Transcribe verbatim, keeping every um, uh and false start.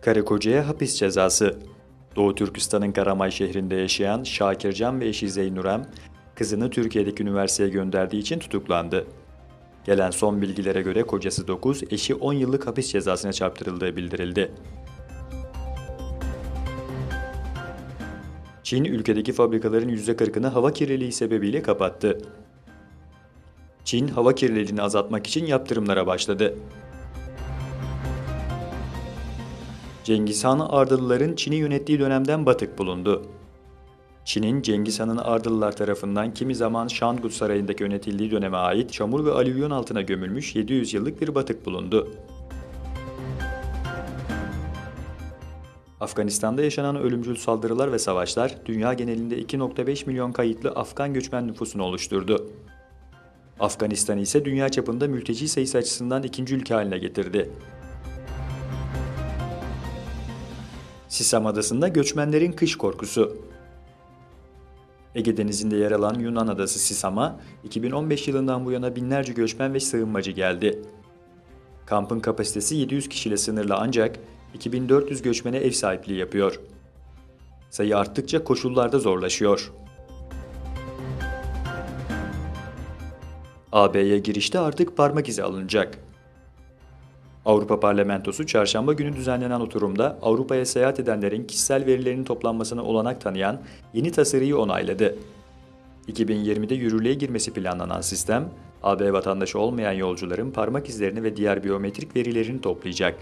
Karı kocaya hapis cezası. Doğu Türkistan'ın Karamay şehrinde yaşayan Şakircan ve eşi Zeynurem, kızını Türkiye'deki üniversiteye gönderdiği için tutuklandı. Gelen son bilgilere göre kocası dokuz, eşi on yıllık hapis cezasına çarptırıldığı bildirildi. Çin ülkedeki fabrikaların yüzde kırkını hava kirliliği sebebiyle kapattı. Çin hava kirliliğini azaltmak için yaptırımlara başladı. Cengiz Han Ardalıların Çin'i yönettiği dönemden batık bulundu. Çin'in Cengiz Han'ın Ardalılar tarafından kimi zaman Şangut Sarayı'ndaki yönetildiği döneme ait çamur ve alüvyon altına gömülmüş yedi yüz yıllık bir batık bulundu. Afganistan'da yaşanan ölümcül saldırılar ve savaşlar dünya genelinde iki nokta beş milyon kayıtlı Afgan göçmen nüfusunu oluşturdu. Afganistan ise dünya çapında mülteci sayısı açısından ikinci ülke haline getirdi. Sisam Adası'nda göçmenlerin kış korkusu. Ege Denizi'nde yer alan Yunan adası Sisama, iki bin on beş yılından bu yana binlerce göçmen ve sığınmacı geldi. Kampın kapasitesi yedi yüz kişiyle sınırlı ancak iki bin dört yüz göçmene ev sahipliği yapıyor. Sayı arttıkça koşullar da zorlaşıyor. A B'ye girişte artık parmak izi alınacak. Avrupa Parlamentosu çarşamba günü düzenlenen oturumda Avrupa'ya seyahat edenlerin kişisel verilerinin toplanmasına olanak tanıyan yeni tasarıyı onayladı. iki bin yirmide yürürlüğe girmesi planlanan sistem, A B vatandaşı olmayan yolcuların parmak izlerini ve diğer biyometrik verilerini toplayacak.